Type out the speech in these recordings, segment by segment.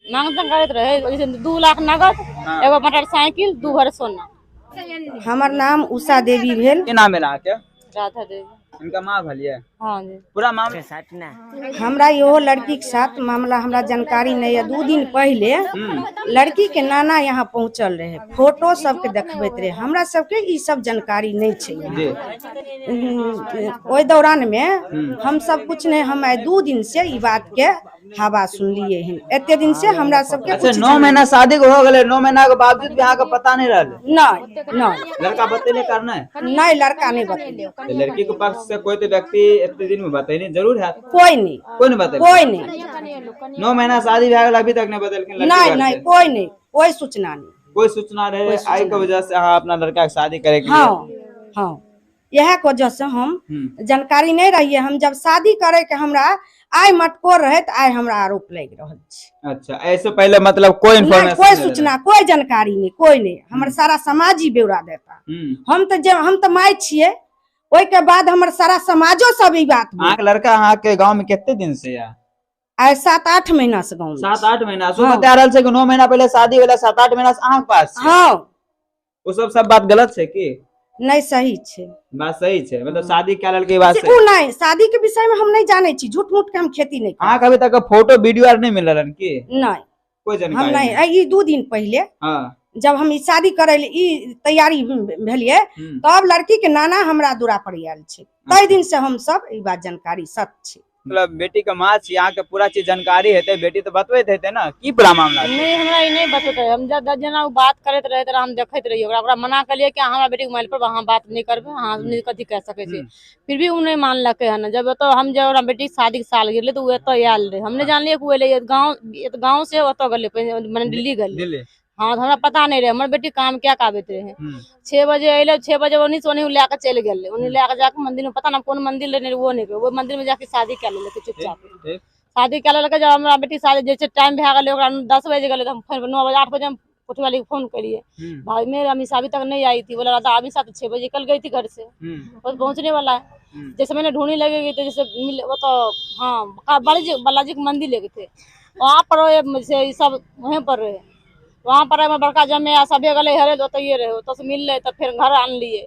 मांग तंग करैत रहे 2 लाख नगद, एगो मोटरसाइकिल, 2 भर सोना। हमर नाम उषा देवी भेल। के नाम भेल अहाँके? राधा देवी। इनका माँ भेलियै? हाँ जी। पूरा मामला हमरा इहो लड़की के साथ मामला हमरा जानकारी नहीं है। 2 दिन पहले लड़की के नाना यहाँ पहुँचल रहे, फोटो सबके देखबैत रहे, हमरा सबके ई सब जानकारी नहीं छै। ओहि दौरान में हम सब कुछ नहीं, हम आइ 2 दिन से ई बात के हवा सुनलिए हन। एते दिन से हमरा सबके अच्छा कुछ 9 महीना शादी के हो गेलै, 9 महीना के बावजूद भी अहाँके पता नहीं रहल? नहीं नहीं। लड़का बतेले करना है? नहीं, लड़का नहीं बतेले। तो लड़की के पक्ष से कोई तो व्यक्ति एते दिन में बतेने जरूर है? कोई नहीं, कोई नहीं बतेले, कोई नहीं। 9 महीना शादी भए गेल अभी तक नहीं बतेलखिन लड़की नहीं घर नहीं, से? कोई नहीं, कोई सूचना नहीं, कोई सूचना रहे। आई के वजह से अहाँ अपना लड़का के शादी करे के लिए? हाँ हाँ, यह के वजह से हम जानकारी नहीं रही। हम जब शादी करे के हमरा आइ मटकोर रहे तो आइ हमरा आरोप लग रहल छै। अच्छा, ऐसे पहले मतलब कोई इन्फॉर्मेशन, कोई सूचना, कोई जानकारी नहीं, कोई नहीं। हमर सारा समाज ही बेवरा देता। हम तो जे हम तो माय छियै, ओहि के बाद हमर सारा समाजो सब ई बात। अहाँके लड़का अहाँके गांव में कते दिन से या? आइ 7-8 महीना से गांव में। 7-8 महीना से? बता रहल छै कि 9 महीना पहले शादी भेलै, 7-8 महीना से अहाँके पास छै। हाँ। ओ सब सब बात गलत छै की? नहीं, सही छै। बात सही छै, मतलब शादी कए लेलकै बात सही। ओ नहीं, शादी के विषय में हम नहीं जाने छी, झूठ मूठ के हम खेती नहीं। अहाँके अभी तक फोटो वीडियो आर नहीं मिलल हन की? नहीं, कोई जानकारी हम नहीं। ई 2 दिन पहले हाँ, जब हम ई शादी करे ले ई तैयारी भेलिए तब लड़की के नाना हमरा दूरा पर आयल छै, तै दिन से हम सब ई बात जानकारी सत्य छै। मतलब बेटी के माँ छी, अहाँके पूरा चीज जानकारी हेतै, बेटी तो बतबैत हेतै ना की पूरा मामला? नहीं, हमरा ई नहीं बतबैत। हम जब जेना ओ बात करैत रहे तऽ हम देखैत रहियै ओकरा, ओकरा मना केलियै कि अहाँ हमरा बेटी के मोबाइल पर अहाँ बात नहीं करबै, अहाँ नहीं कथी कह सकै छी। फिर भी ओ नहीं मानलकै हन। जब एतऽ हम जब ओकरा बेटी के शादी के साल गिरलै तऽ ओ एतऽ आयल रहै, हम नहीं जानलियै कि ओ एलै गाँव, गाँव से ओतऽ गेलै, मने दिल्ली गेलै। हाँ, हमरा पता नहीं रहे। हमर बेटी काम क्या आबैत रहे, 6 बजे अयलै, 6 बजे ओनी से ओनी लए के चलि गेलै, ओनी लए के जाके मंदिर में पता ना कोन मंदिर रहै वो नहीं, वो मंदिर में जाके शादी कए लेलकै चुपचाप। शादी कए लेलकै। जब हमरा बेटी शादी जैसे टाइम भए गेलै ओकरा 10 बजे गेलै, तऽ हम फेर 9 बजे 8 बजे हम कोठवाली के फोन करिए, भाई मेरे अमीषा अभी तक नहीं आई थी। बोला दादा अमीषा तो 6 बजे कल गई थी घर से, बस पहुँचने वाला है। जैसे मैंने ढूंढने लगेगी तो जैसे मिले वो तो हाँ बालाजी के मंदिर ले गए थे, वहाँ पर जैसे सब वहीं पर रहे, वहाँ पर हमारे बड़का जमे सभे गले हरे ओतहिए रहे, ओतऽ से मिललै तऽ फेर घर आनलियै।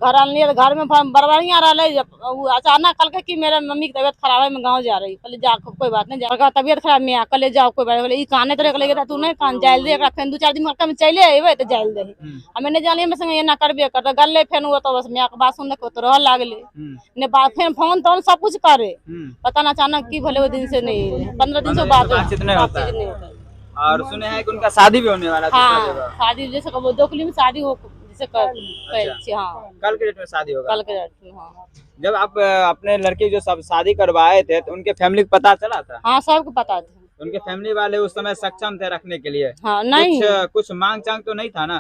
घर आनलियै तऽ घर में बड़ बढ़िया रहलै। अचानक कहलकै कि मेरे मम्मी के तबियत खराब है, मैं गाँव जा रही। कहलियै जा कोई बात नहीं, जा तबियत खराब में कहलियै जाओ कोई बात नहीं। ई कानैत रहै, कहलियै तू नहीं कान, जायल दे एकरा, फेर 2-4 दिन में चलि अयबै तऽ जायल दही। हमे नहीं जानलियै हमे संगे एना करबे करतै। गेलै फेर ओतऽ बस मायके बात सुनलकै, ओतऽ रहऽ लागलै, ने बात फेर फोन तोन सब कुछ करे। पता ना अचानक की भेलै ओहि दिन से नहीं, 15 दिन से बातचीत नहीं होता। और सुने हैं कि उनका शादी भी होने वाला था। हाँ, शादी जैसे कबो दोकली में शादी हो जैसे कर। अच्छा। हाँ, कल के डेट में शादी होगा। कल के डेट में हाँ। जब आप अपने लड़के जो सब शादी करवाए थे तो उनके फैमिली को पता चला था? हाँ, सबको पता था। उनके फैमिली वाले उस समय सक्षम थे रखने के लिए? हाँ, नहीं कुछ मांग चांग तो नहीं था ना?